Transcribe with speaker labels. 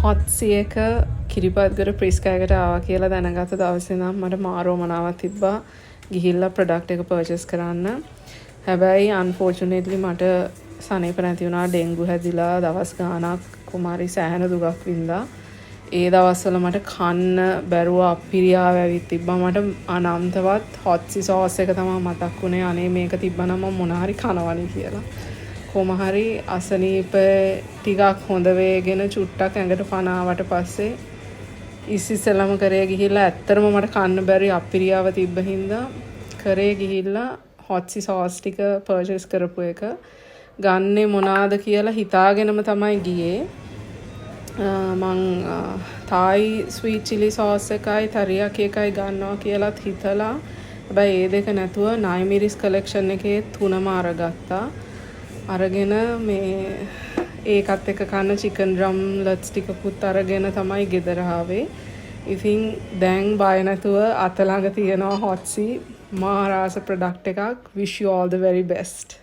Speaker 1: හොට්සි එක කිරිබත්ගොඩ ප්‍රිස්කා එකට ආවා කියලා දැනගත්ත දවසේ නම් මට මාර උවමනාවක් තිබ්බා ගිහිල්ලා ප්‍රොඩක්ට් එක පර්චේස් කරන්න. හැබැයි අන්ෆෝචුනේට්ලි මට සනීප නැති වුණා. ඩෙන්ගු හැදිලා දවස් ගාණක් කොහොම හරි සෑහෙන දුකක් වින්දා. ඒ දවස්වල මට කන්න බැරුව අප්පිරියාව ඇවිත් තිබ්බා. මට අනන්තවත් හොට්සි සෝස් එක තමයි මතක් වුණේ, අනේ මේක තිබ්බනම් මම මොන හරි කනවනේ කියලා. කොහොම හරි අසනීප ටිකක් හොඳ වේගෙන චුට්ටක් ඇඟට පණ ආවට පස්සේ ඉස්සිස්සෙල්ලම කරේ ගිහිල්ලා, ඇත්තටම මට කන්න බැරි අප්පිරියාව තිබ්බ හින්දා කරේ ගිහිල්ලා හොට්සි සෝස් ටික පර්චේස් කරපු එක. ගන්නෙ මොනාද කියලා හිතාගෙනම තමයි ගියේ. මං තායි ස්වීට් චිලි සෝස් එකයි තරියාකි එකයි ගන්නවා කියලත් හිතලා, හැබැයි ඒ දෙක නැතුව නයිමිරිස් කලෙක්ෂන් එකේ තුනම අරගත්තා. අරගෙන මේ ඒකත් එක්ක කන්න චිකන් ඩ්‍රම්ලට්ස් ටිකකුත් අරගෙන තමයි ගෙදර ආවේ. ඉතින් දැන් බය නැතුව අත ළඟ තියෙනවා හොට්සි. මාර ආස ප්‍රොඩක්ට් එකක්. Wish you all the very best.